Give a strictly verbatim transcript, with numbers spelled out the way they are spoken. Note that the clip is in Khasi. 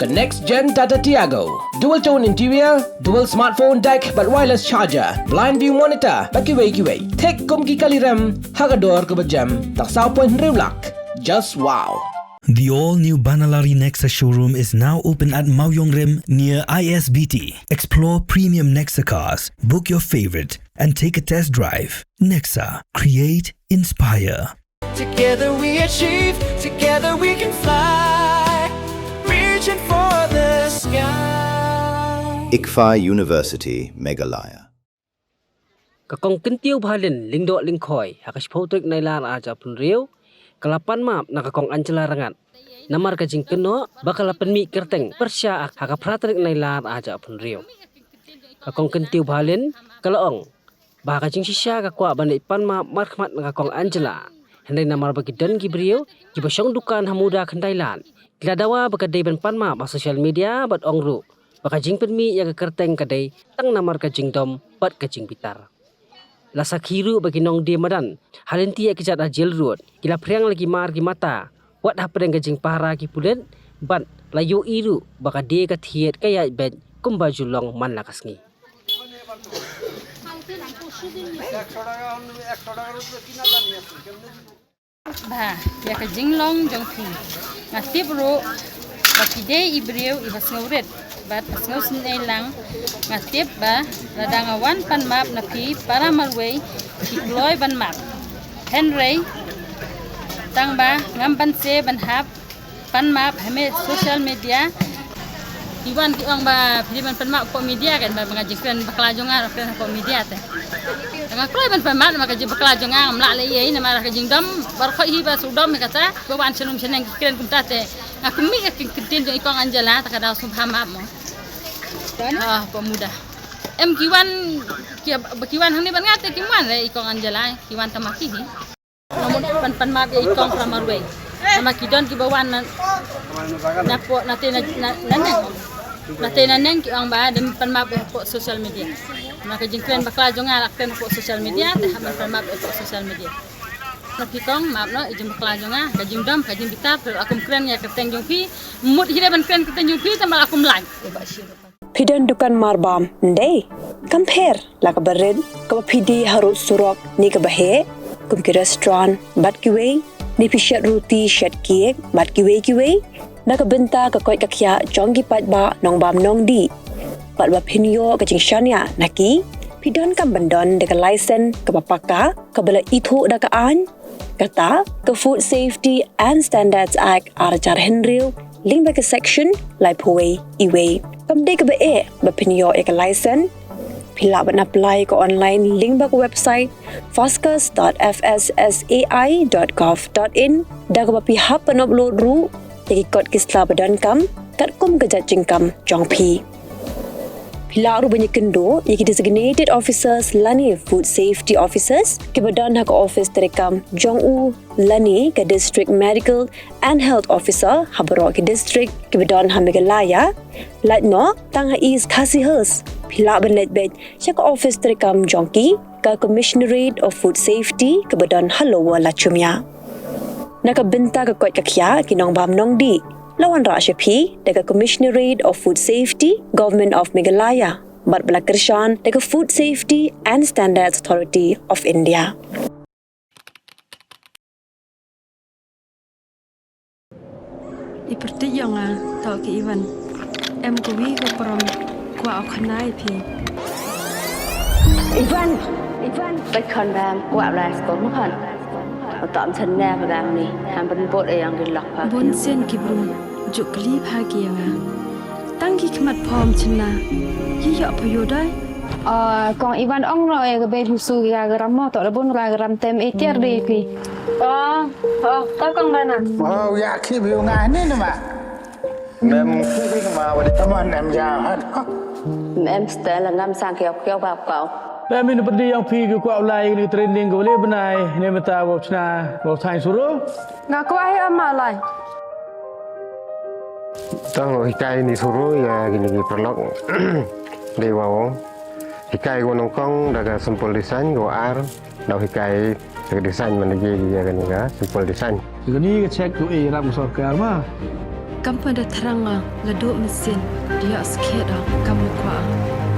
The next gen Tata Tiago. Dual tone interior, dual smartphone deck bad wireless charger, blind view monitor bad kiwei kiwei. Thik kum ki kali rem ha ka dor kaba jem, tang saw point hynriew lak. Just wow. The all-new Banalari Nexa showroom is now open at Mawiong Rim near I S B T. Explore premium Nexa cars, book your favorite, and take a test drive. Nexa, create, inspire. Together we achieve, together we can fly. Reaching for the sky. ICFAI University, Meghalaya. Ka Kong Kyntiew Bhalin Lyngdoh Lyngkhoi ha ka shiphew tarik Nailar arhajar arphew hynriew ka la pan map na ka Kong Angela Rangad namar ka jingkynnoh ba ka la pynmih kyrteng pyrshah ha ka phra tarik Nailar arhajar arphew hynriew. Ka Kong Kyntiew Bhalin ka la ong ba ha ka jingshisha ka kwah ban leit pan map markhmat na ka Kong Angela, hynrei namar ba ki don ki briew kiba shong dukan ha Muda Khyndailad, ki la dawa ba ka dei ban pan map ha social media bad ong ruh ba ka jingpynmih ïa ka kyrteng ka dei tang namar ka jingdom bad ka jingbitar. La sakhi ruh ba ki nongdie madan ha lynti ïa ki jait ha Jail Road ki la phriang la ki mar ki mata wat hapdeng ka jingpahara ki pulit bad la ïohi ruh ba ka die ka thied ka ïaid beit kumba ju long man la ka sngi. Ba ïa ka jinglong jong phi, nga tip ruh ba phi dei i briew iba sngewrit bad ba sngewsynei lang. Nga tip ba lada nga wan pan map na phi para marwei, phi kloi ban map. Hynrei tang ba ngam banse ban hap pan map ha social media. Ki wan ki ong ba phi dei ban pan map hapoh media, kan, ba nga jingkren bakla jong nga ruh kren hapoh media te. Nga kloi ban pan map namar ka jingbakla jong nga, ngam lah leh ei ei namar ka jingdom, baroh khoit hi ba shu dom hi kata, ba wan shanum shaneng ki kren kumta te. Nga kynmaw ïa ka ktien jong i Kong Angela, te ka daw sngewbha map mo. Ah, hapoh Muda. Em ki wan, ki, ba ki wan hangne bad nga te kim wan re i Kong Angela, ki wan tang ma ki hi. Nga mut ban pan map ïa i Kong para marwei. Namar ki don kiba wan na, na pdeng, na te na, na, na neng. Na te na neng ki ong ba dei ban pan map hapoh social media. Namar ka jingkren bakla jong nga la kren hapoh social media, te hap ban pan map hapoh social media. Na phi Kong, map noh ïa i jingbakla jong nga, ka jingdom, ka jingbitar, te la kum kren ïa ka kyrteng jong phi. Mut hi dei ban kren kyrteng jong phi, te ma la kum like. Phi don dukan marbam, ym dei? Kam pher la kaba rit, kaba phi die harud surok ne kaba heh, kum ki restaurant bad kiwei, ne phi shet ruti, shet cake bad kiwei kiwei. Na ka bynta ka koit ka khiah jong ki paidbah nongbam nongdih, bad ba phin ïoh ka jingshaniah na ki, phi donkam ban don da ka license kaba paka, kaba la ithuh da ka aiñ, kata ka Food Safety and Standards Act arhajar hynriew, lyngba ka section laiphew wei E wei. Kam dei kaba eh ba phin ïoh ïa ka license. Phi lah ban apply ka online lyngba ka website foscus dot F S S A I dot gov dot in, da kaba phi hap ban upload ruh ïa ki kot ki sla ba donkam katkum ka jait jingkam jong phi. Phi lah ruh ban ïakynduh ïa ki designated officers lane food safety officers kiba don ha ka office treikam jong u lane ka District Medical and Health Officer ha baroh ki district kiba don ha Meghalaya. Lait noh tang ha East Khasi Hills, phi lah ban leit beit sha ka office treikam jong ki, ka Commissionerate of Food Safety kaba don ha Lower Lachumia. Na ka bynta ka koit ka khiah ki nongbam nongdih, la wanrah sha phi da ka Commissionerate of Food Safety, Government of Meghalaya, bad ba la kyrshan da ka Food Safety and Standards Authority of India. I pyrthei jong nga, to ki Ivan. Em kawi ka prom, kwah u khana ïa phi. Ivan, Ivan. Bad khon bam, kwah bla skor ma khon. Uta am chen ne ba dang ni, ham ban bot e yang di lok pa. Bun sien ki bru, juk kli pha ki ïa nga. Tang ki khmat phom chynna, ki ïoh pha ïoh dai. Ah, Kong Ivan ong no e ka bei phi su ki ka gram mo, to da bun ra gram tem e tiar dei phi. Oh, oh, to Kong Bana. Oh, ïa ki bi nga ni na ma. Mem ki bi ma wa di. Come on, em ja ha. Mem stel ngam sang kiok kiok ba kau. Mem in pyrdi yang phi ki kwah u lai ni training ko le bnai ne meta wa chna wa thaiñ suru. Nga kwah hi ama lai. Tang hikai ni suru ïa kini ki paralok. Dei wa ong. Hikai ko nongkong da ka simple design ko ar. Dau hikai da ka design man ïa ïa kani ka simple design. Kani ka check ko e rap sorkar ma. Kam pat da thrang nga la duh mynsiem, ïoh skhem ong kam kwah ong.